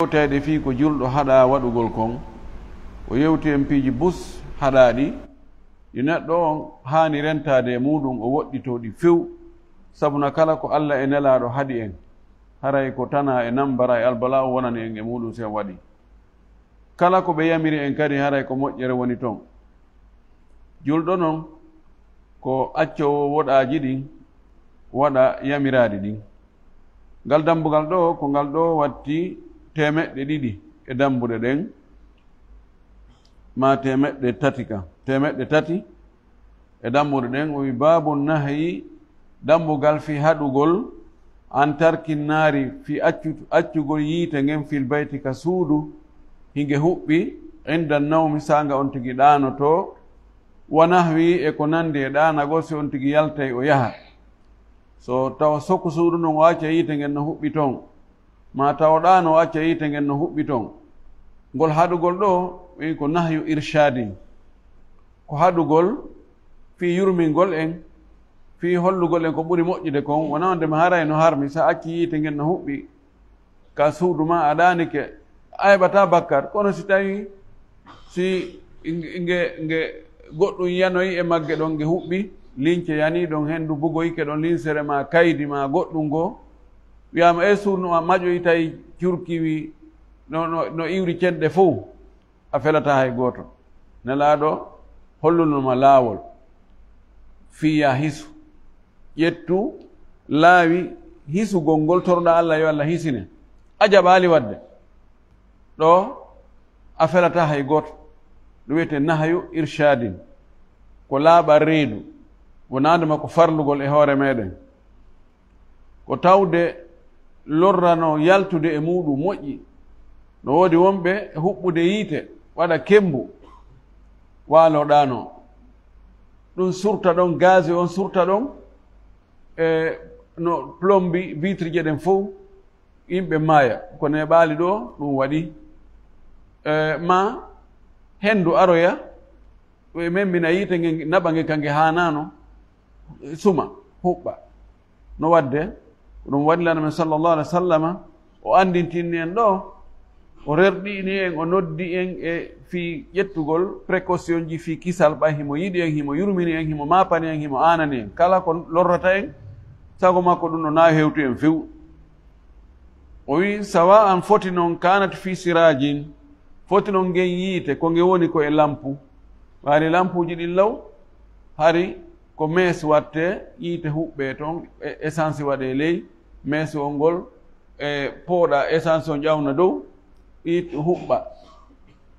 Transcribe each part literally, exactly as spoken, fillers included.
Yewteede fii ko julɗo haɗaa waɗugol kon, o yewti en piiji bus haɗaaɗi, ɗi neɗɗo on haani rentaade e muuɗum, o woɗɗitoo ɗi few, sabuna kala ko Alla e Nelaaɗo haɗi en, haray ko tanaa e nambara e albalaa o wonani en e muuɗum si en waɗii. Kala ko ɓe yamiri en kadi, haray ko moƴƴere woni ton. Julɗo non, ko accoowo woɗaaji ɗin, waɗa yamiraaɗi ɗin. Ngal dambugal ɗoo, ko ngal ɗoo watti teemeɗɗe ɗiɗi e dambuɗe ɗen, maa teemeɗɗe tati ka, teemeɗɗe tati e dambuɗe ɗen. O wi, "Baabu nahyi, dambugal fii haɗugol, an tarki naari, fii accu-, accugol yiite ngen fil bayti ka suudu, hinge huɓɓi, inda nawmi, saanga on tigi ɗaanotoo, wa nahwi, e ko nandi e ɗaanagol si on tigi yaltay o yaha." So tawa soku suudu ndun o acca yiite ngen no huɓɓi ton, maa tawa ɗaano o acca yiite ngen no huɓɓi ton. Ngol haɗugol ɗoo, wi ko nahyu irshadin. Ko haɗugol fii yurmingol en, fii hollugol en ko ɓuri moƴƴude kon, wonaa wonde mi haray no harmi, sa acci yiite ngen no huɓɓi ka suudu maa a ɗaanike, a heɓataa bakkar. Kono si tawii si nge, nge goɗɗum yanoyi e magge ɗon, nge huɓɓi, lince yanii ɗon, henndu bugoyike ɗon, linsere maa kaydi maa goɗɗum goo, wiyaama, "E suudu maa maƴoyi," tawi curki wi no, no, no iwri cenɗe fow, a felataa hay gooto. Nelaaɗo holluno ma laawol fii yaa hisu. Ƴettu laawi hisugol ngol, toroɗaa Alla yo Alla hisine. A jaɓaali waɗde. Ɗoo a felataa hay gooto. Ɗum wiyetee nahyu irshadin. Ko laaɓal reedu. Wonaande ma ko farlugol e hoore meɗen. Ko tawde lorra no yaltude e muuɗum moƴƴi. No woodi wonɓe huɓɓude yiite, waɗa kemmbu, waaloo ɗaanoo. Ɗum surta ɗon, gaz on surta ɗon, e no plombi vitre je ɗen fow, yimɓe maaya. Ko neeɓaali ɗoo, ɗum waɗi. E ma henndu aroya, ɓe membina yiite nge, naɓa nge ka nge haanaano, suma, huɓɓa. No waɗde, ko ɗum waɗi Laaɗo men sallallahu alaihi wa sallama, o anndintinni en ɗoo, o rerɗini en, o noddi en e fii ƴettugol précaution ji fii kisal, ɓay himo yiɗi en, himo yurmini en, himo maapani en, himo aanani en. Kala ko lorrata en, sago makko ɗum ɗoo na hewtu en few. O wi'i, "Sawa'an, foti non, kanat fi sirajin, foti non ngen yiite, ko nge woni ko e lampu." Ɓayri lampuuji ɗin law, hari ko mees wattee, yiite huɓɓee ton, e-, essence waɗee ley, mees on ngol, e pooɗa essence on ƴawna dow, yiite huɓɓa.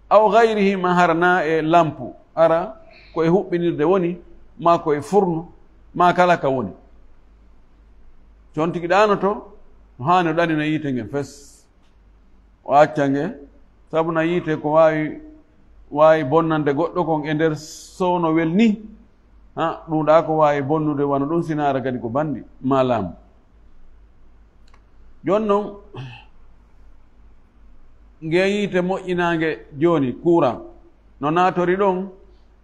Aw gayrihi, ma hara na e lampu, hara ko e huɓɓinirde woni, ma ko e furno, ma kala ka woni. Si on tigi ɗaanoto, no haani o ɗanina yiite ngen fes. O acca nge, sabu na yiite ko waawi, waawi bonnande goɗɗo kon e nder soono wel ni. Ha, ɗum ɗa ko waawi bonnude wano ɗum, sinaara kadi ko banndi ma laamu. Jooni non, nge yiite moƴƴinaange jooni, courant, no naatori ɗon?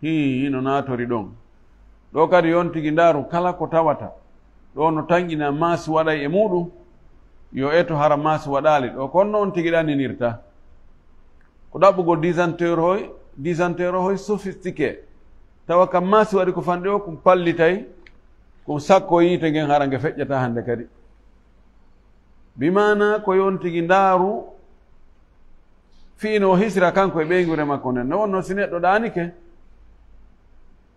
Hii, no naatori ɗon. Ɗo kadi yon tigi ndaaru kala ko tawata. Ɗo no tanƴina maas waɗay e muuɗum, yo eto hara maas waɗaali. Ɗo kon non tigi ɗanninirta. Ko ɗaɓɓugol disjoncteur hoy, disjoncteur hoy sophistiqué. Tawa kam maas waɗi ko fanɗi o, ko pallitay, ko sakko yiite ngen hara nge feƴƴata hannde kadi. Bi maana ko yon tigi ndaaru fii no o hisira kanko e ɓeynguure makko nden. No wonno si neɗɗo ɗaanike,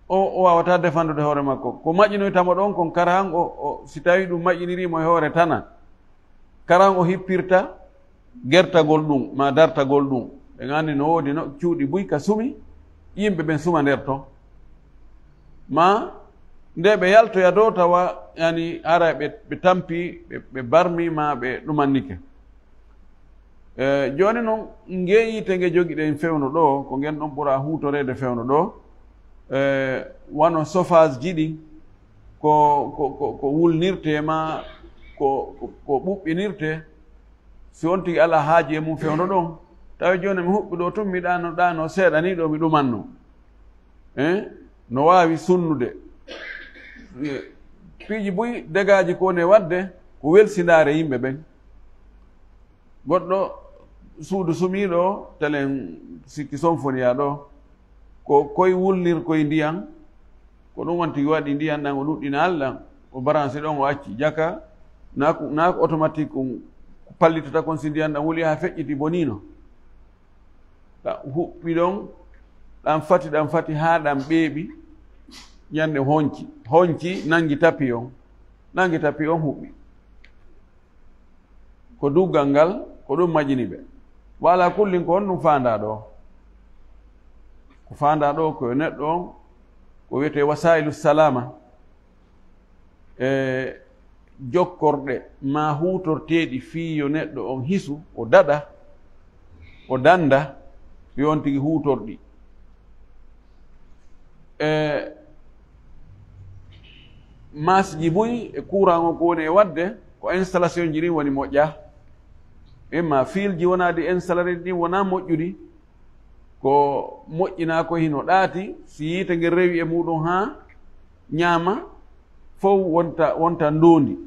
o, o waawataa defandude hoore makko. Ko maƴinoyta mo ɗon kon, kara han o, o, si tawii ɗum maƴinirii mo e hoore tana, kara han o hippirta gertagol ɗum, maa dartagol ɗum. Ɓe anndi no woodi no cuuɗi buy ka sumi, yimɓe ɓen suma nder ton. Maa nde ɓe yaltoya dow tawa, yani, hara ɓe, ɓe tampi, ɓe, ɓe barmi, maa ɓe ɗumannike. E, jooni non, ngee yiite nge jogiɗen fewndo ɗo, ko ngen ɗon ɓura huutoreede fewndo ɗo. E, wano chauffage ji ɗin, ko, ko, ko, ko wulnirtee maa ko, ko, ko ɓuɓɓinirtee, si on tigi alaa haaji e mum fewndo ɗon, tawi jooni mi huɓɓi ɗo tun, mi ɗaano, ɗaano seeɗa ni ɗo mi ɗumanno. E, no waawi sunnude. E, piiji buy degaaji ko woni e waɗde, ko welsindaare yimɓe ɓen. Goɗɗo Suudu sumiiɗo, telen sikki sonfoniya ɗo, ko koy wulnir koy ndiyan, ko ɗum wonti waɗi ndiyan ɗan o ɗuɗɗina alɗan, o baransi ɗon o acci jaka, naa ko, naa ko automatique ɗum pallitata kon si ndiyan ɗan wuli haa feƴƴiti bonino. Ɗan huɓɓi ɗon, ɗan fati, ɗan fati haa ɗan ɓeeɓi, ñande honci, honci nangi tapi on, nangi tapi on huɓɓi. Ko duggal ngal, ko ɗum maƴini ɓe. Wa ala kullin ko honɗum faandaa ɗo? Ko faandaa ɗo ko yo neɗɗo on, ko wiyetee wasailu salama, e jokkorɗe maa huutorteeɗi fii yo neɗɗo on hisu, o daɗa, o dannda, yo on tigi huutorɗi. E masji buy e courant o ko woni e waɗde, ko installation ji ɗin woni moƴƴa. Imma fil ji wonaa ɗi installé ɗin wonaa moƴƴuɗi, ko moƴƴinaa ko hino ɗaati, si yiite ngel rewi e muɗum haa ñaama, fow wonta, wonta ndoondi.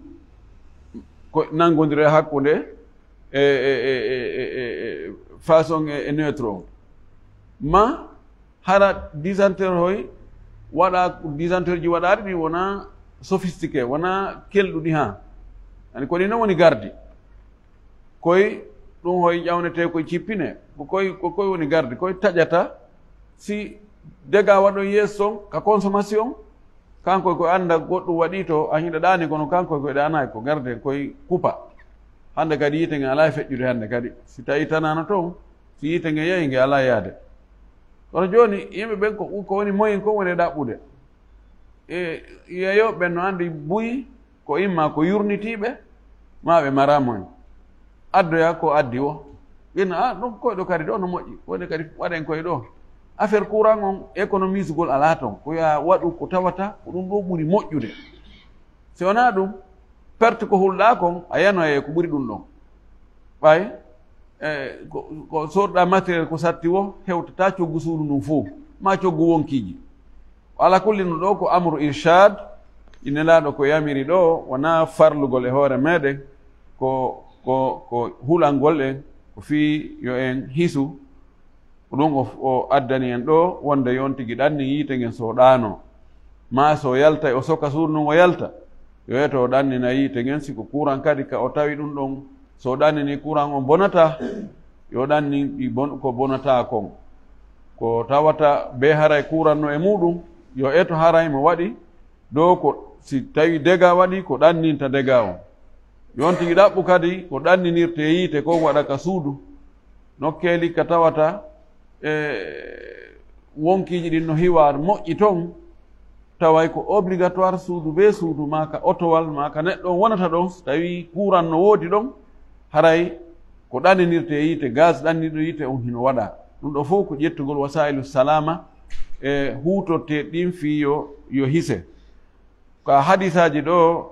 Ko nanngondire hakkunde e, e, e, e, e, e façon e, e neutre on. Ma hara disjoncteur hoy waɗa, disjoncteur ji waɗaari ɗi wona sophistiqué, wona kelɗuɗi haa. Ani ko ɗi non woni gardi. Koy ɗum hoy ƴawnetee koy cippine. Ko koy, ko koy woni gardi, koy taƴata si dega waɗon yeeso ton ka consommation. Kanko ko annda goɗɗum waɗi to a hiɗa ɗaani, kono kanko ko ɗaanaaki, ko garden koy kupa. Hannde kadi yiite nge alaa e feƴƴude hannde kadi. Si tawi tanaano toon, si yiite nge yahi, nge alaa yaade. Kono jooni, yimɓe ɓen ko, ko woni moyen ko woni e ɗaɓɓude. E yeeyooɓe ɓen no anndi buy ko imma ko yurnitiiɓe, maa ɓe maraa moyen. Addoya ko addi o. Ina, a, ɗum koy ɗo kadi ɗo no moƴƴi. Woni kadi waɗen koye ɗo. Affaire courant on, économisegol alaa toon. Ko yo a waɗu ko tawata ko ɗum ɗo ɓuri moƴƴude. Si wonaa ɗum, perte ko hulɗaa kon, a yanoya e ko ɓuri ɗum ɗon. Ɓay, e, ko, ko sorɗaa matériel ko satti wo, hewtataa coggu suudu ndun fow, maa coggu wonkiiji. Ala kulli no ɗo ko amru irshad, ɗi Nelaaɗo ko yamiri ɗo, wonaa farlugol e hoore meɗen, ko, ko, ko hulangol en, ko fii yo en hisu. Ko ɗum o, o addani en ɗo, wonde yo on tigi ɗannin yiite ngen so ɗaano. Maa so yaltay o soka suudu ndun o yalta, yo eto o ɗannina yiite ngen, si ko kuran kadi ka o tawi ɗum ɗon, so ɗannini kuran on bonata, yo ɗannin ɗi bon-, ko bonata kon. Ko tawata be haray kuran no e muɗum, yo eto haray mo waɗi, ɗo ko si tawi dega waɗi, ko ɗanninta dega on. Yo on tigi ɗaɓɓu kadi ko ɗanninirte yiite kon waɗa ka suudu, nokkeeli ka tawata, e, wonkiiji ɗin no hiwa moƴƴi ton, taway ko obligatoire suudu be suudu, maa ka otowal, maa ka neɗɗo on wonata ɗon, so tawi kuran no woodi ɗon, haray ko ɗanninirte yiite, gaz ɗanniɗo yiite on hino waɗa. Ɗum ɗo fof ko ƴettugol wasailu salama e huutorte ɗin fii yo, yo hise. Ka hadisaaji ɗo,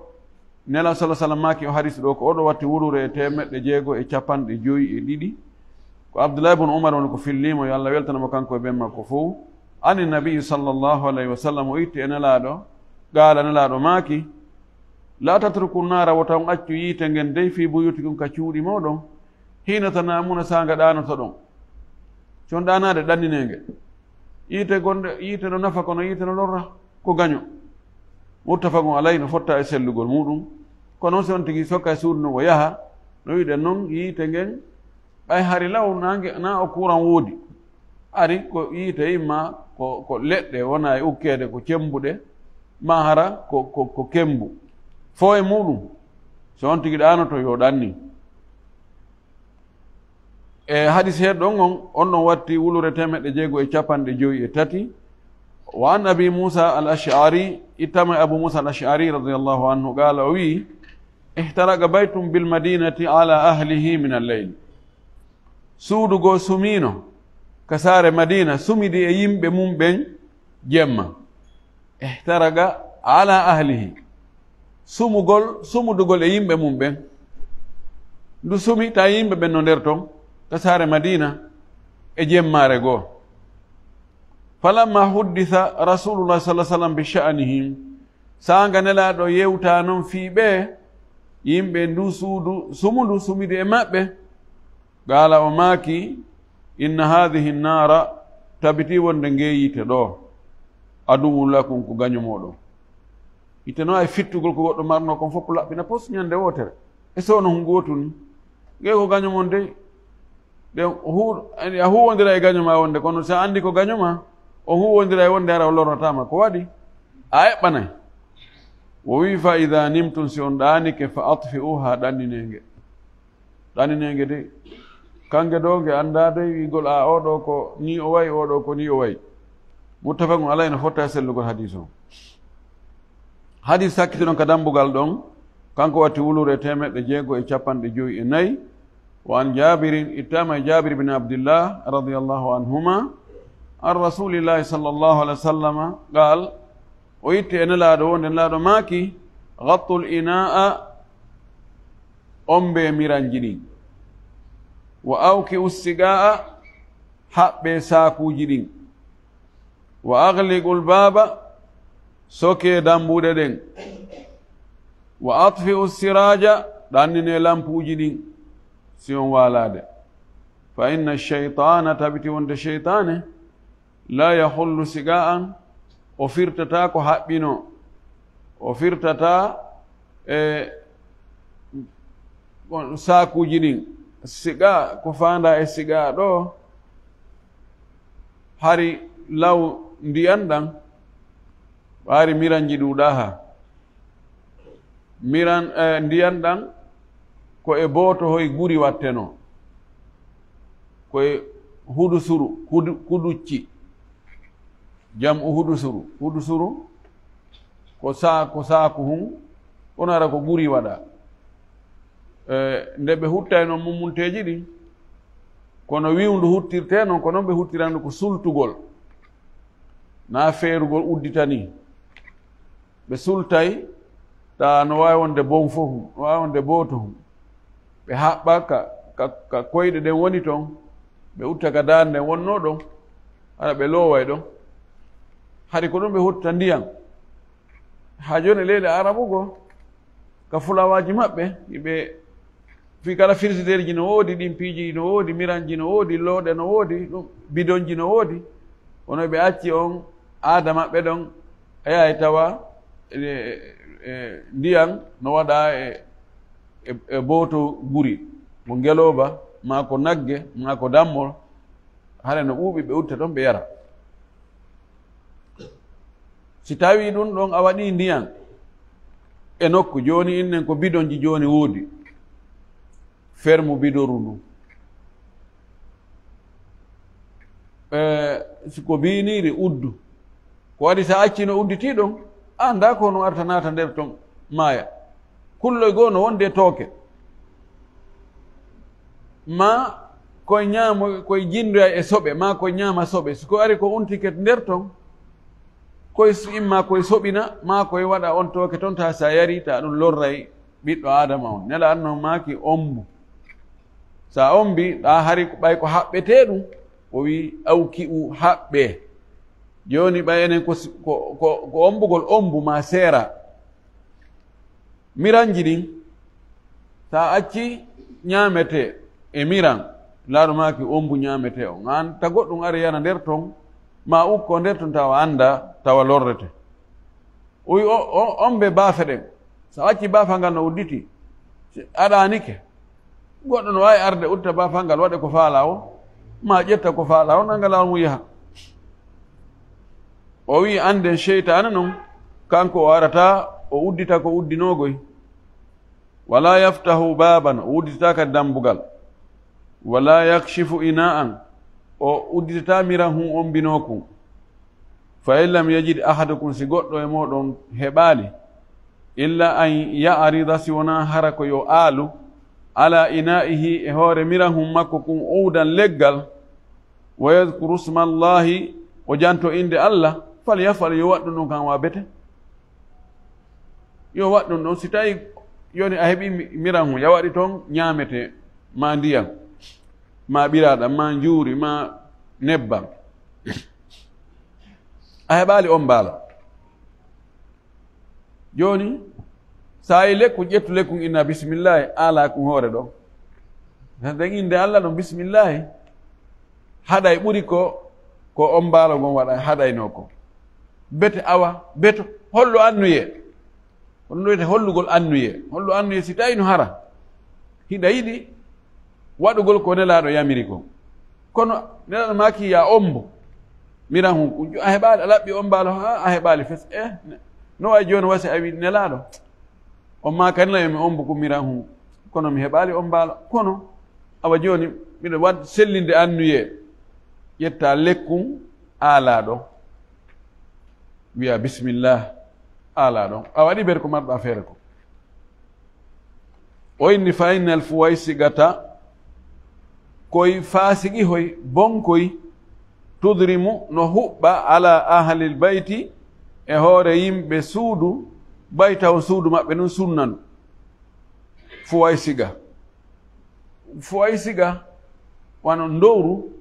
Nela sala sallam maaki o hadis ɗo, ko oɗo watti wulure e teemeɗɗe jeego e capanɗe joyi e ɗiɗi. Ko Abdullah ibn Umar woni ko fillimo, yo Allah weltanamo kanko e ben makko fof. Ani nabi sallallahu alayhi wa sallam, o itti e Nelaaɗo, qaala, Nelaaɗo maaki, "La tatruku naara, wota on accu yiite ngen dey fi buyutikum, ka cuuɗi moɗon, hiina tanaamuna, saanga ɗaanotoɗon." Si on ɗaanaade, ɗanninee nge. Yiite gonde, yiite no nafa, kono yiite no lorra, ko gaño. Muttafaqun alayhi, no fotta e sellugol muɗum. Kono si on tigi sokka e suudu ndun o yaha, no wiɗen non, yiite ngen, ɓay hari law na nge, na o kuran woodi. Ari ko yiite imma ko, ko leɗɗe wona e ukkeede, ko cembuɗe, ma hara ko, ko, ko kembu. Fo e muɗum, so on tigi ɗaanoto, yo ɗanni. E hadis heeɗo on, on, on ɗon watti wulure teemeɗɗe jeego e capanɗe joyi e tati. Wa an Abi Musa al Ash'ari, ittama e Abu Musa al Ash'ari radiyallahu anhu, qaala, o wi'i, "Ihtaraqa baytun bil madinati ala ahlihi min al layl." Suudu goo sumiino ka saare Madina, sumidi e yimɓe mum ɓen jemma. Ihtaraqa ala ahlihi. Sumugol, sumudugol e yimɓe mum ɓen. Ndu sumi, tawi yimɓe ɓen no nder ton, ka saare Madina, e jemmaare goo. Falamma huddisa Rasulullah sallallahu alaihi wasallam bi sha'nihim, saanga Nelaaɗo yewta non fii ɓe, yimɓe ndu suudu sumundu sumidi e maɓɓe. Qaala, o maaki, inna haadihi nnaara, tabiti wonde ngee yiite ɗoo, aduwwun lakum, ko gaño mooɗon. Yiite no waawi fittugol ko goɗɗo marno kon fof laɓɓina pos ñande wootere. E soono hun gootu ni. Ngee ko gaño mon dey. Ɗen huu-, a huuwondira e gaño maa wonde, kono si a anndi ko gaño maa, o huuwondira e wonde hara o lornataa ma. Ko waɗi? A eɓɓanay. O wii, fa idaa nimtum, si on ɗaanike, fa atfi'uuhaa, ɗanninee nge. Ɗanninee nge de. Kange ɗoo nge anndaa dey wiigol, a, oo ɗoo ko nii o wayi, oo ɗoo ko nii o wayi. Muttafaqun alayhi, no fotta e sellugol hadiis on. Hadiis sakkitiɗon ka dambugal ɗon, kanko watti wuluure teemeɗɗe jeego e capanɗe jowi e nayi. Wa an Jaabirin, ittaama e Jaabir bin Abdillah radiyallahu anhuma, an Rasuulillahi sallallahu alayhi wa sallama, qaal, o itti e Nelaaɗo wonde Nelaaɗo maaki, ghattul inaa'a, ommbee miranji ɗin. Wa awki'u siqaa'a, haɓɓee saakuuji ɗin. Wa aghliqul baaba, sokee dambuɗe ɗen. Wa atfi'u siraaja, ɗanninee lampuuji ɗin, si on waalaade. Fa inna shaytaana, tabiti wonde sheytaane, la yahullu siqaa'an, o firtataa ko haɓɓinoo. O firtataa e saakuuji ɗin. Siqaa, ko faandaa e siqaa ɗoo, hari law ndiyan ɗan, hari miranji ɗuuɗaa haa. Miran, eh, ndiyan ɗan ko e bootohoy guri wattenoo. Ko e hudusuru, hudu-, huducci. Jam'u hudusuru. Hudusuru ko saa-, ko saaku hun, kono hara ko guri waɗaa. Eh, nde ɓe huttay non mummunteeji ɗin, kono wiwndu huttirtee non, ko non ɓe huttirandu ko sultugol. Naa feerugol uddita nii. Ɓe sultay, taa no waawi wonde bonfo hun, no waawi wonde booto hun. Ɓe haɓɓa ka, ka, ka koyɗe ɗen woni ton, ɓe utta ka daande nden wonnoo ɗon, hara ɓe looway ɗon. Hari ko ɗum ɓe hutta ndiyan. Haa jooni e leyɗe Arabu goo, ka fulawaaji maɓɓe, iɓe fii kala firsideerji no woodi, ɗin piiji no woodi, miranji no woodi, looɗe no woodi, ɗum, bidonji no woodi. Kono ɓe acci on aada maɓɓe ɗon, a yahay tawa, e, e, e, ndiyan no waɗaa e, e, e booto guri, ko ngelooba, maa ko nagge, maa ko dammol, hara no ɓuuɓi ɓe utta ton ɓe yara. Si tawii ɗum ɗon a waɗii ndiyan e nokku, jooni innen ko bidonji jooni woodi, fermu bidoru ndun. E, si ko biiniiri uddu, ko waɗi sa accii no udditii ɗon, a anndaa ko no arta naata nder ton maaya. Kulloy goo no wonde tooke. Maa koye ñaamo, koye jinndoya e soɓe, maa koye ñaama soɓe. Si ko ari ko untike nder ton, koye s-, imma koye soɓina, maa koye waɗa on tooke ton, taa sa yari, taa ɗum lorray ɓiɗɗo Aadama on. Nelaaɗo on maaki, ombu. Sa ombi, ɗa hari ko ɓay ko haɓɓetee ɗum, o wi, awki'u, haɓɓee. Jooni ɓay enen ko si-, ko, ko, ko ombugol ombu maa seera. Miranji ɗin, sa acci ñaametee e miran, laaɗo maaki ombu ñaametee on. An ta goɗɗum ari yana nder ton, ma ukko nder ton tawa annda, tawa lorrete. O wi, o, o, ombe baafe ɗen. Sa acci baafa ngal no udditi, si a ɗaanike, goɗɗo no waawi arde utta baafa ngal, waɗe ko faalaa won, ma ƴetta ko faalaa won, nanga laawol mum yaha. O wi, annden seytaane non, kanko o arata, o uddita ko uddinoogoy. Wala yaftahu baaban, o udditataa kadi dambugal. Wala yakshifu ina'an, o udditataa miran hun ombinookun. Fa in lam yajid ahadukum, si goɗɗo e mooɗon heɓaali, illa an ya'rida, si wonaa hara ko yo aalu, ala ina'ihi, e hoore miran hun makko kun, uudan, leggal, wa yadhkuru sma Allahi, o janto innde Allah, falyafal, yo waɗ ɗum ɗon kan wa bete. Yo waɗ ɗum ɗon, si tawi yoni a heɓi mi-, miran hun, ya waɗi toon ñaametee, ma ndiyan, ma ɓiraaɗam, ma njuuri, ma nebbam. A heɓaali on mbaala. Jooni, sa yi lekku, ƴettu lekku inna bismillahi, ala kun hoore ɗon. Nden innde Allah ɗon, bismillahi. Haɗay ɓuri ko, ko ombaalo ngon waɗa, haɗaynoo ko. Bete awa, beto, hollu annuyee. Ko ɗum ɗo wiyetee hollugol annuyee. Hollu annuyee si tawi no hara hiɗa yiɗi waɗugol ko Nelaaɗo yamiri kon. Kono Nelaaɗo maaki, "Yaa ombo miran hun." A heɓaali, a laɓɓi ombaalo, haa a heɓaali fes. Eh, ne-, no wayi jooni wasi a wi Nelaaɗo? On maakani lan yo mi ombo kun miran hun. Kono mi heɓaali ombaalo. Kono awa jooni miɗo waɗ sellinde annuyee. Ƴetta lekkun aalaa ɗon. Wiya, "Bismillah." Aalaa ɗon. A waɗi ber ko marɗa feere ko. O inni, "Fa innal fuwaysiqata, koy faasiqihoy, bonkoy, tudrimu, no huɓɓa, ala ahlil bayti, e hoore yimɓe suudu, bayta on suudu maɓɓe ndun sunna ndu." Fuwaysiqa. Fuwaysiqa, wano ndowru,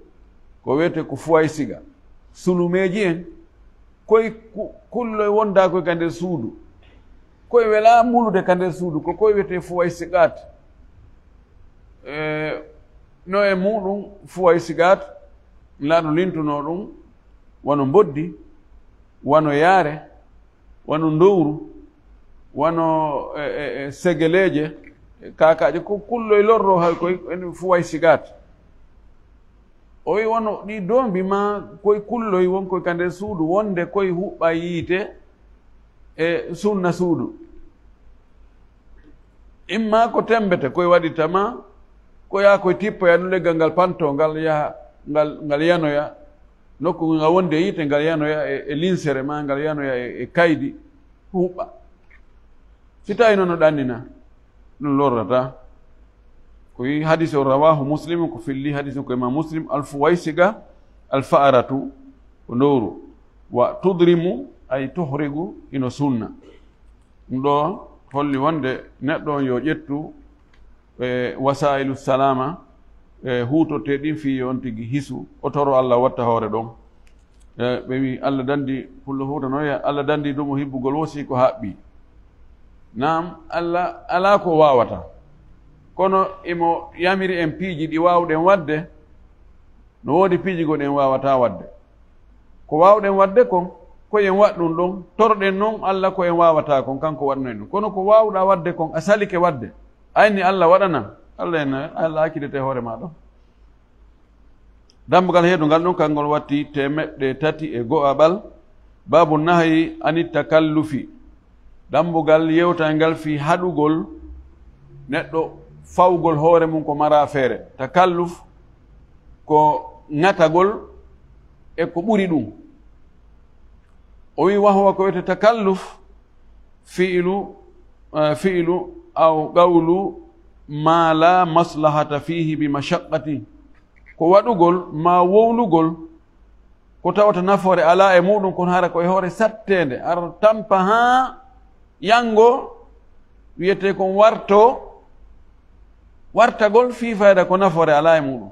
ko wiyetee ko fuwaysiqa. Sulumeeji en, koy ku-, kulloy wondaa koy ka nder suudu. Koy welaa mulude ka nder suudu, ko koy wiyetee fuwaysiqaat. E, no e muɗum fuwaysiqaat, Nelaaɗo lintunoo ɗum, wano mboddi, wano yaare, wano ndowru, wano, e, e, e, segeleeje, e, kaakaaje, ko kulloy lorroo hay koy, en fuwaysiqaat. O wi wano ɗi doombi maa koy kulloy won koy ka nder suudu, wonde koy huɓɓa yiite e sunna suudu. Imma ko tembete, koy waɗi tama, ko yaa koy tippoya ɗum leggal ngal panto, ngal yaha, ngal, ngal yanoya nokku ngal wonde yiite, ngal yanoya e, e linsere, maa ngal yanoya e, e kaydi, huɓɓa. Si tawi noon no ɗannina, ɗum lorrata. Ko wi hadis o, rawahu Muslim, ko filli hadis o ko Imam Muslim, al fuwaysiqa, al fa'ratu, ko ndowru. Wa tudrimu, ay tuhrigu, ino sunna. Ɗum ɗo holli wonde neɗɗo on yo ƴettu, e, wasailu salama, e, huutortee ɗin fii yo on tigi hisu, o toro Allah watta hoore ɗon. E, ɓe wi Allah dandi, pullo huutanoya, Allah dandi ɗum o hibbugol wo si ko haɓɓi. Naam, Allah alaa ko waawata. Kono imo yamiri en piiji ɗi waawɗen waɗde, no woodi piiji goɗɗi en waawataa waɗde. Ko waawɗen waɗde kon, ko en waɗ ɗum ɗon, toroɗen non Allah ko en waawataa kon, kanko waɗnoy ɗum. Kono ko waawɗaa waɗde kon, a salike waɗde, a inni Allah waɗana, Allah en, Allah accitete hoore maa ɗon. Dambugal heedungal ɗon, kangol watti teemeɗɗe tati e go'aɓal, baabu nahyi ani takallufi. Dambugal yewtangal fii haɗugol neɗɗo fawgol hoore mum ko maraa feere. Takalluf ko ŋatagol e ko ɓuri ɗum. O wi, "Wa huwa, ko wiyetee takalluf, fi'lu, eh, fi'lu aw qawlu ma la maslahata fihi bi mashaqqati." Ko waɗugol maa wowlugol ko tawata nafoore alaa e muɗum, kono hara ko e hoore satteende, ar tampa haa yanngo wiyetee kon warto, wartagol fii fayda ko nafoore alaa e muɗum.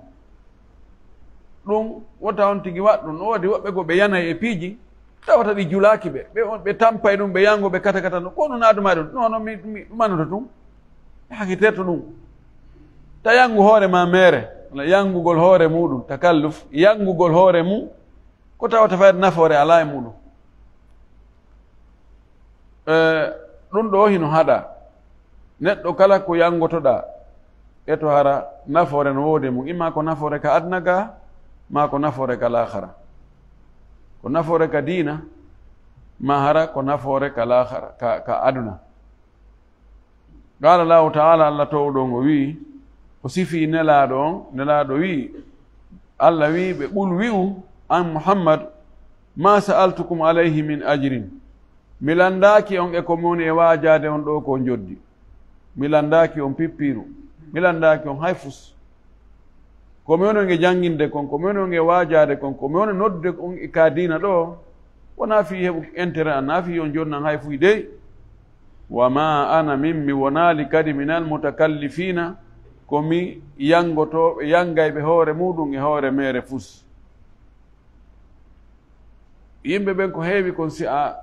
Ɗum wota on tigi waɗ ɗum. No woodi woɓɓe goo ɓe yanay e piiji, tawata ɗi julaaki ɓe. Ɓe on, ɓe tampay ɗum, ɓe yanngo, ɓe kata kata no. Ko ɗum aduma e ɗum. Non, non, mi, mi ɗumanoto ɗum. Mi hakiterto ɗum. Ta yanngu hoore ma meere, walla yanngugol hoore muɗum, takalluf, yanngugol hoore mum, ko tawata fayda nafoore alaa e muɗum. E, ɗum ɗo hino haɗa. Neɗɗo kala ko yanngotoɗaa, e to hara nafoore no woodi e mum. Imma ko nafoore ka aduna ka, maa ko nafoore ka laahara. Ko nafoore ka diina, maa hara ko nafoore ka laahara, ka, ka aduna. Qaala Allahu ta'ala, Allah toowɗo on o wi'i, o sifii Nelaaɗo on, Nelaaɗo wi'i, Allah wi'i ɓe, "Qul," wi'u an Muhammad, "ma sa'altukum alayhi min ajrin." Mi lanndaaki on e ko mi woni e waajaade on ɗoo ko njoddi. Mi lanndaaki on pippiiru. Mi lanndaaki on hay fus. Ko mi woni on e jannginde kon, ko mi woni on e waajaade kon, ko mi woni noddude on e ka diina ɗoo, wonaa fii heɓu intérêt an, naa fii on jonnan hay fuy dey. Wa ma ana, min mi wonaali kadi minal mutakallifiina, ko mi yanngotooɓe, yanngayɓe hoore muuɗum e hoore meere fus. Yimɓe ɓen ko heewi kon, si a,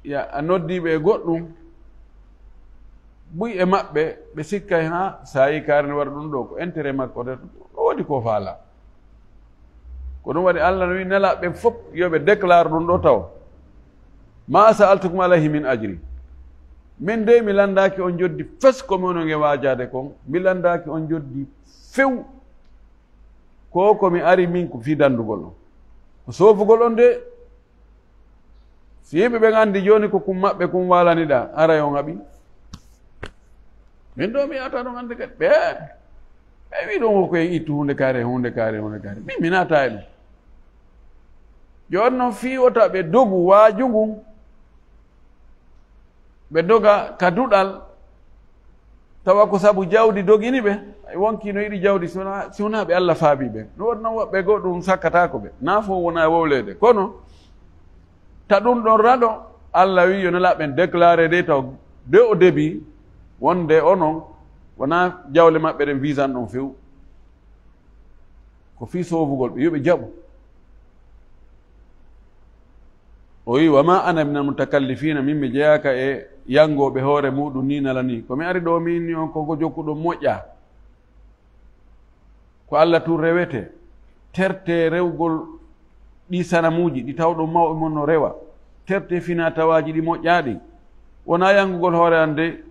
ya, a noddiiɓe e goɗɗum, Buy e maɓɓe, ɓe sikkay ha saayi kaari ne waɗa ɗum ɗo, ko intérêt makko de, o waɗi ko faala. Ko ɗum waɗi Allah no wi nelaaɓe ɓen fof yo ɓe déclare ɗum ɗo taw. Ma sa'altukum alayhi min ajri. Min de mi landaaki on joddi fes ko mi woni e waajaade kon. Mi landaaki on joddi few. Ko ko mi ari min ko fii dandugol on. Ko soofugol on de. Si yimɓe ɓen anndi jooni ko kun maɓɓe kun waalaniɗaa, haray on haɓi. Min ɗo mi yahata ɗon hannde kadi. Ɓe, ɓe wi ɗon ko en ittu huunde kaari, huunde kaari, huunde kaari. Min, mi naata e ɗum. Jooni non fii wota ɓe dogu waaju ngun. Ɓe doga ka duɗal, tawa ko sabu jawdi dogini ɓe. Ay, wonkii no yiɗi jawdi, si wonaa, si wonaa ɓe Allah faabii ɓe. No waɗi non woɓɓe goo ɗum sakkataako ɓe. Naa fof wonaa e wowleede. Kono, ta ɗum ɗon raɗo, Allah wi yo nelaaɓe ɓen déclaré de taw, de au début, wonde onon, wonaa jawle maɓɓe ɗen wisan ɗon few. Ko fii soofugol ɓe, yo ɓe jaɓu. O wi, "Wa ma ana minal mutakallifina, min mi jeyaaka e yangooɓe hoore muɗum ni nala ni. Ko mi ari ɗo min ni on ko, ko jokkuɗo moƴƴa. Ko Allah tun rewete. Terte rewgol ɗi sanamuuji, ɗi tawɗo mawɓe mon no rewa. Terte fina tawaaji ɗi moƴƴaaɗi. Wonaa yangugol hoore an de."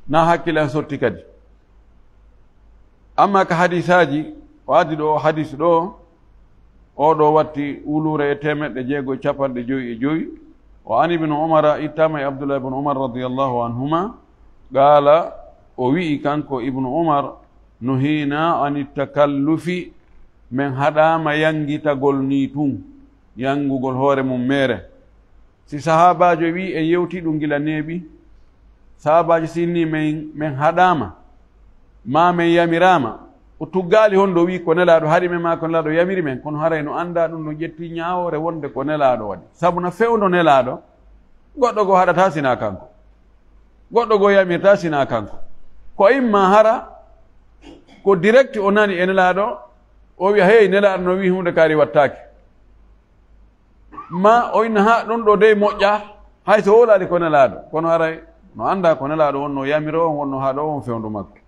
Na hakkille an sotti kadi. Amma ka hadisaaji, o addi ɗo hadis ɗo, o ɗo watti wuluure e teemeɗɗe jeego e capanɗe jowi e jowi. O an Ibnu Umara, ittama e Abdullah ibn Umar radiyallahu anhuma, qaala, o wi'i kanko Ibnu Umar, "Nuhina ani takallufi, men haɗaama yangitagol ni tun, yangugol hoore mum mere." Si sahaabaajo wi'i en yewti ɗum gila neeɓi, sahaabaajo si inni men, men haɗaama, maa men yamiraama, o tuggaali honɗo wi'i ko Nelaaɗo haɗi men, maa ko Nelaaɗo yamiri men, kono haray no anndaa ɗum, no ƴetti ñaawoore wonde ko Nelaaɗo waɗi. Sabu na fewndo Nelaaɗo, goɗɗo goo haɗataa sinaa kanko. Goɗɗo goo yamirtaa sinaa kanko. Ko imma hara ko direct o nani e Nelaaɗo, o wi'a, "Hey, Nelaaɗo no wi'i huunde kaari wattaake." Ma o inna, "Ha, ɗum ɗo dey moƴƴa, hay so wowlaali ko Nelaaɗo." Kono haray no anndaa ko Nelaaɗo wonno yamiro on, wonno haɗo on fewndo makko.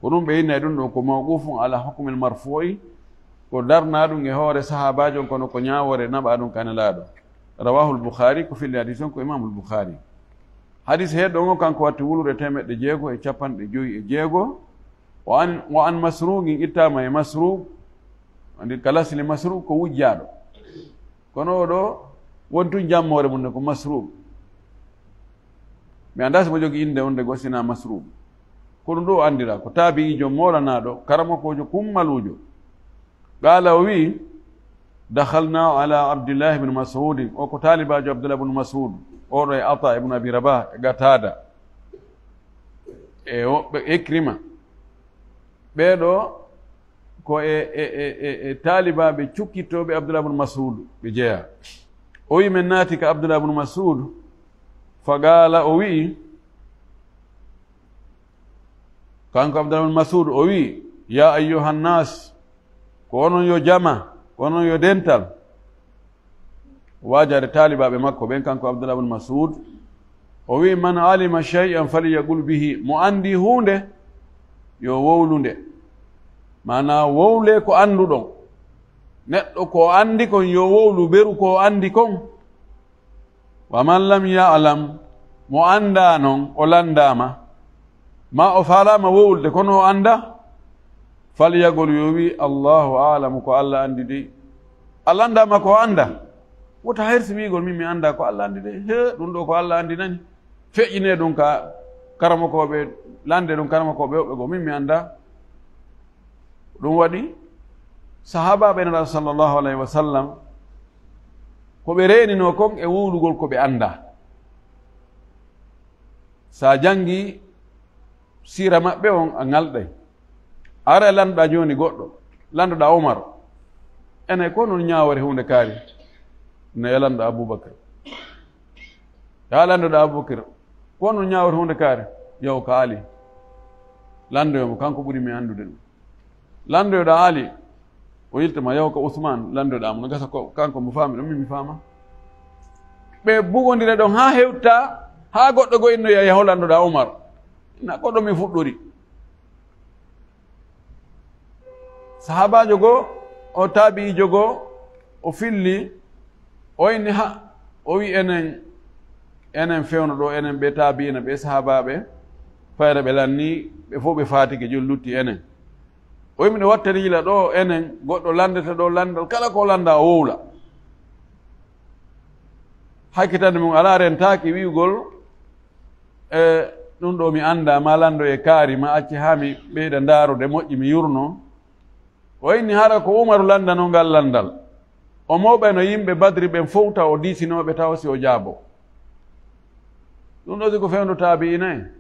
Ko ɗum ɓe inna e ɗum ɗo ko mawqufun ala hukmil marfu'i, ko darnaa ɗum e hoore sahaabaajo on, kono ko ñaawoore naɓaa ɗum ka Nelaaɗo. Rawahul Bukhari, ko filli hadis on ko Imamul Bukhari. Hadis heeɗo on kanko watti wuluure teemeɗɗe jeego e capanɗe jowi e jeego. Wa an, wa an Masruqin, ittaama e Masruq. Andi ka lasli Masruq ko wujjaaɗo. Kono o ɗo won tun jammoore mum ne ko Masruq. Mi anndaa si mo jogi innde on de gosina Masruq. Ko ɗum ɗo o anndira, ko taabi'iijo moolanaaɗo, karamokoojo kummaluujo. Qaala o wi'i, "Dakhalna ala Abdillah ibn Mas'ud." O ko taalibaajo Abdullah ibn Mas'ud. O ɗo e Ata ibn Abi Rabah, e Qatada. E woɓɓe Ikrima. Ɓee ɗo ko e, e, e, e, e taalibaaɓe cukkittooɓe Abdullah ibn Mas'ud ɓe jeyaa. O wi'i, men naati ka Abdullah ibn Mas'ud, fa qaala, o wi'i, kanko Abdullah ibn Mas'ud, o wi'i, "Ya ayyuhan nas, ko onon yo jama, ko onon yo dental." Waajaade taalibaaɓe makko ɓen, kanko Abdullah ibn Mas'ud, o wi'i, "Man alima shay'an falyaqul bihi." Mo anndi huunde, yo wowlu nde. Maanaa, wowlee ko annduɗon. Neɗɗo ko anndi kon, yo wowlu beru ko anndi kon. "Wa man lam ya'lam," mo anndaa non, o lanndaama, maa o faalaama wowlude, kono o anndaa, "falyaqul," yo wi'i, "Allahu a'lamu," ko Alla anndi dey. A lanndaama ko o anndaa? Wota hersi wi'ugol, "Min mi anndaa," ko Alla anndi dey. He, ɗum ɗo ko Alla anndi nani. Feƴƴinee ɗum ka karamokooɓe, lannde ɗum karamokooɓe woɓɓe goo, "Min mi anndaa." Ɗum waɗi sahaabaaɓe Nelaaɗo sallallahu alayhi wa sallam, ko ɓe reeninoo kon e wowlugol ko ɓe anndaa. Sa janngii siira maɓɓe on, a ŋalɗay. Ara e lanndoɗaa jooni goɗɗo, lanndoɗaa Omar. Ene ko non ñaawore huunde kaari? No e lanndo Abubakar. Yaa lanndoɗaa Abubakar, ko non ñaawore huunde kaari? Yaw ka Ali. Lanndoyo mo, kanko ɓuri mi anndude ɗum. Lanndoyoɗaa Ali, o yiltama yaw ka Usmaan, lanndoɗaa mo. No gasa ko kanko mo faami ɗum, min mi faama. Ɓe bugondira ɗon haa hewta, Haa goɗɗo goo innoya, yaho landoɗaa Umar. Na ko ɗo min fuɗɗori. Sahaabaajo goo, o taabi'iijo goo, o filli, o inni ha, o wi enen, enen fewndo ɗo, enen ɓe taabi'iina, ɓe sahaabaaɓe, fayre ɓe lanni, ɓe fof ɓe faatike, jooni lutti enen. O wi miɗo wattani yila ɗo, enen, goɗɗo landete ɗo landal, kala ko landa o wowla. Hakkitande mum alaa rentaaki wi'ugol, e, ɗum ɗo mi anndaa, ma lanndo e kaari, ma acce haa mi ɓeyda ndaarude moƴƴi, mi yurno. O inni hara ko Umaru lanndano ngal lanndal. O mooɓano yimɓe Badri ɓen fow taw o diisinooɓe taw si o jaabo. Ɗum ɗo si ko fewndo taabi'iina en.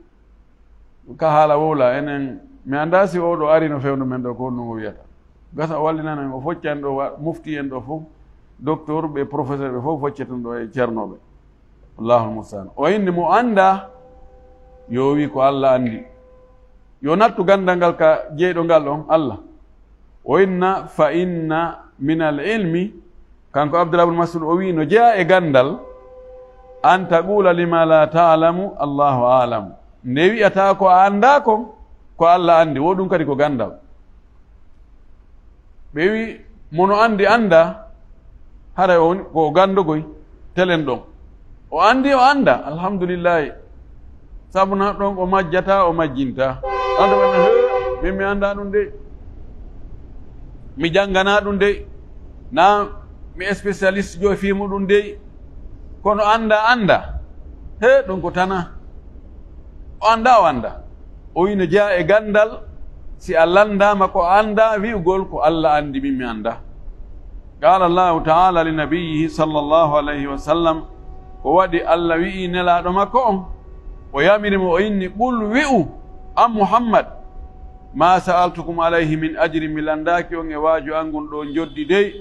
Ka haala wowla, enen, mi anndaa si oo ɗo ari no fewndo men ɗo, ko honno o wiyata. Gasa o wallinana en, o focca en ɗo, wa-, mufti en ɗo fof, docteur ɓe, professeur ɓe fof focce tun ɗo e ceernooɓe. Allahul musta'an. O inni mo anndaa, yo o wi ko Allah anndi. Yo nattu ganndal ngal ka jeyɗo ngal on, Allah. O inna, fa inna minal ilmi, kanko Abdullah ibn Mas'ud o wi no jeyaa e ganndal, an taqula lima la ta'lamu, Allahu a'lam. Nde wi'ata ko a anndaa kon, ko Allah anndi, wo ɗum kadi ko ganndal. Ɓe wi, mo no anndi anndaa, haray o woni ko ganndogoy, telen ɗon. O anndi, o anndaa, alhamdulillahi. Sabu na ɗon o majjata, o majjinta. Ando ɓe, "He, min mi anndaa ɗum de. Mi jannganaa ɗum de. Na mi spécialiste jo e fii muɗum de." Kono anndaa, anndaa. He, ɗum ko tana. O anndaa, o anndaa. O wi no jeyaa e ganndal, si a lanndaama ko a anndaa, wi'ugol ko Allah anndi, min mi anndaa. Qaala Allahu ta'ala li nabiyyihi sallallahu alayhi wa sallam, ko waɗi Allah wi'i nelaaɗo makko on, o yamiri mo, o inni, "Qul," wi'u, an Muhammad, "ma sa'altukum alayhi min ajrin," mi lanndaaki on e waaju an ngun ɗo njoddi dey,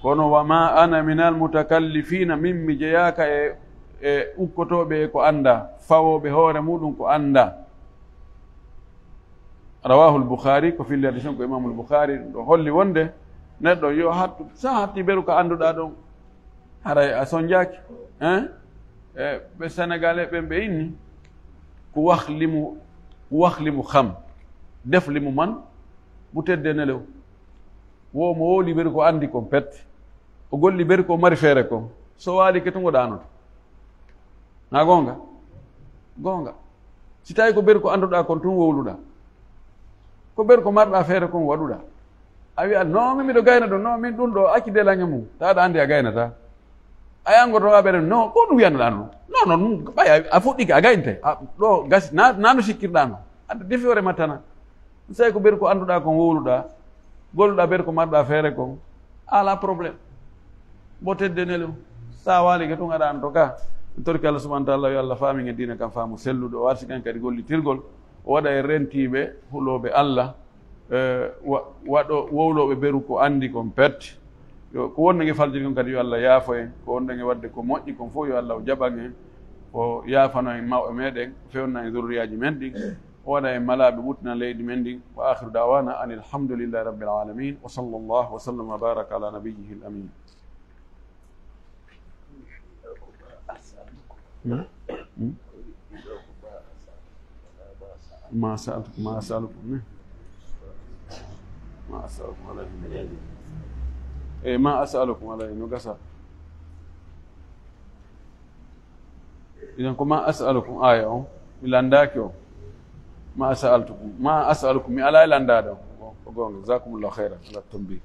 kono, "wa ma ana minal mutakallifiina," min mi jeyaaka e, e ukkotooɓe e ko anndaa, fawooɓe hoore muɗum ko anndaa. Rawahul Bukhari, ko filli hadis on ko Imamul Bukhari, ɗum ɗo holli wonde neɗɗo yo hattu, sa hatti beru ko annduɗaa ɗon, haray a sonjaaki, hein? E ɓe Sénégalais ɓen ɓe inni, ku wax li mu, ku wax li mu xam, def li mu man, bu tëddee nelew. Wo mo wowli beru ko anndi kon pet, o golli beru ko mari feere kon, so waali ke tun o ɗaanoto. Na goonga? Goonga. Si tawi ko beru ko annduɗaa kon tun wowluɗaa, ko beru ko marɗaa feere kon waɗuɗaa. A wi'a, "Non, min miɗo gayna ɗum, non, min ɗum ɗo acci delange mum." Tawa aɗa anndi a gaynataa. A yangoto aɓere, "Non, ko ɗum wiyanoɗaa non? Non, non, ɗum ɓay a, a fuɗɗike, a gaynte. A, ɗo gasi, na, na no sikkirɗaa non. Aɗa defi hoore ma tana." Sey ko beru ko annduɗaa kon wowluɗaa, golluɗaa beru ko marɗaa feere kon, ala problème. Mbo tedde nelu, sa waalike tun aɗa anto ka. En torki Allah subhanahu wa ta'ala, yo Allah faamin e diina kan faamu selluɗo, o arsikan kadi gollitirgol, o waɗa en rentiiɓe, hulooɓe Allah, eh, wa-, waɗo, wowlooɓe beru ko anndi kon pet. Yo, ko wonde nge faljiri kon kadi yo Allah yaafo en, ko wonde nge waɗde ko moƴƴi kon fof yo Allah o jaɓan en, o yaafano en mawɓe meɗen, o fewna en zurriyaaji men ɗin. O waɗa en malaaɓe ɓuttina leydi men ndin. Wa akhiru da'wana anil hamdulillahi rabbil alamin. Wa sallallahu wa sallam wa baraka ala nabiyyihil amin. Hmm? Hmm? Ma sa'altu-, ma as'alukum, ne? Ma as'alukum alayhi min ajr. Eh, ma as'alukum alayhi, no gasa. Idan ko ma as'alukum aya on, mi landaaki on. Ma sa'altukum, ma as'alukum, mi alaa e landaade on. Ko goonga, jazakumullahu khairan, ala tanbih.